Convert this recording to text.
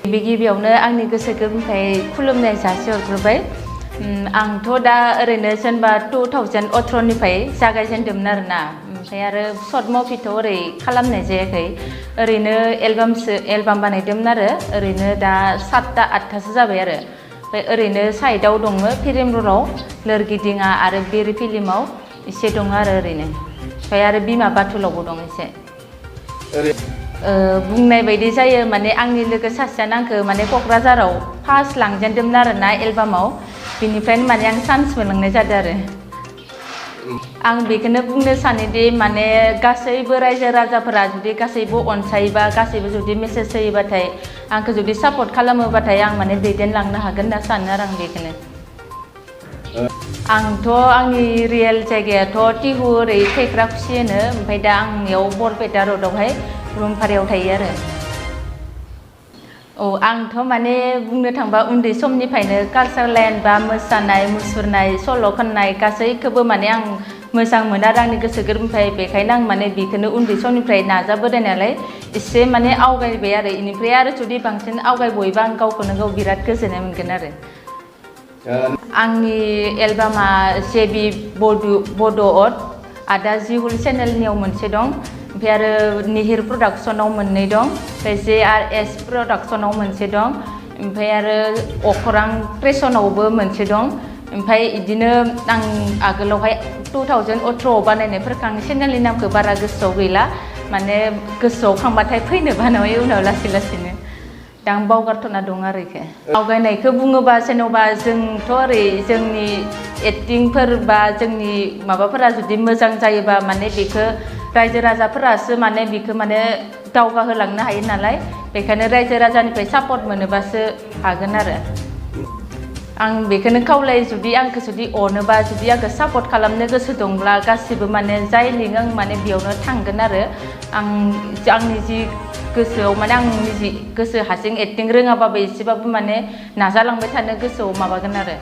गिबियावनो आंनि गोसो गोरबोनिफ्राय खुलुमनाय जासिहरग्रोबाय। आंथ' दा ओरैनो जेनेबा 2018 निफ्राय जागायजेनदोंमोन आरोना। ओमफ्राय आरो सर्ट मुभिथ' ओरै खालामनाय जायाखै। ओरैनो एलबाम बानायदोंमोन आरो ओरैनो दा 7टा 8टासो जाबाय आरो। ओमफ्राय ओरैनो साइडआव दङ फिल्म रलाव लोरगिदिङा आरो बेरि फिल्माव एसे दङ आरो ओरैनो। ओमफ्राय आरो बिमा बाथुलावबो दं एसे। बुंनाय बायदि जायो माने आंनि लोगो सासेयानो आंखौ माने क'क्राझाराव फार्स्ट लांजेनदोंमोन आरोना एलबामाव। बिनिफ्रायनो माने आं चान्स मोनलांनाय जादों आरो। आं बेखौनो बुंनो सानोदि माने गासैबो रायजो राजाफोरा जुदि गासैबो अनसायोबा गासैबो जुदि मेसेज होयोबाथाय आंखौ जुदि सापर्ट खालामोबाथाय आं माने दैदेनलांनो हागोन होनना सानो आरो आं बेखौनो। आंथ' आंनि रियेल जायगायाथ' टिहु ओरै थेख्राखुसि होनो। ओमफ्राय दा आंनियाव बरपेटा र'डआवहाय रुम भारायाव थायो आरो। आंथ' माने बुंनो थांबा उन्दै समनिफ्रायनो कालचार लाइन बा मोसानाय मुसुरनाय सल' खननाय गासैखौबो माने आं मोजां मोनो आरो आंनि गोसो गोरबोनिफ्राय। बेखायनो आं माने बेखौनो उन्दै समनिफ्राय नाजाबोदों नालाय एसे माने आवगायबाय आरो। इनिफ्राय आरो जुदि बांसिन आवगायबावयोबा आं गावखौनो गाव बिराद गोजोननाय मोनगोन आरो। आंनि एलबामा जेबि बड'अद आदा जिहुल चेनेलनियाव मोनसे दं। ओमफ्राय आरो निहिर प्रडाक्सनाव मोननै दं। ओमफ्राय JRS प्रडाक्सनाव मोनसे दं। ओमफ्राय आरो अख्रां क्रिएसनावबो मोनसे दं। ओमफ्राय बिदिनो आं आगोलावहाय 2018आव बानायनायफोरखौ आं चेनेलनि नामखौ बारा गोसोआव गैला। माने गोसोआव खांबाथाय फैनो बानाय उनाव लासै लासैनो दा आं बावगारथ'ना दं आरो इखो। आवगायनायखौ बुङोबा जेन'बा जोंथ' ओरै जोंनि एक्टिंफोर बा जोंनि माबाफोरा जुदि मोजां जायोबा माने बेखौ रायजो राजाफोरासो माने बेखौ माने दावगाहोलांनो हायो नालाय। बेखायनो रायजो राजानिफ्राय सापर्ट मोनोबासो हागोन आरो। आं बेखौनो खावलायो जुदि आंखौ जुदि अनोबा जुदि आंखौ सापर्ट खालामनो गोसो दंब्ला गासिबो माने जाय लिङो आं माने बेयावनो थांगोन आरो। आंनि जि गोसोआव माने आं निजि गोसो हारसिं एक्टिं रोङाबाबो एसेबाबो माने नाजालांबाय थानो गोसोआव माबागोन आरो।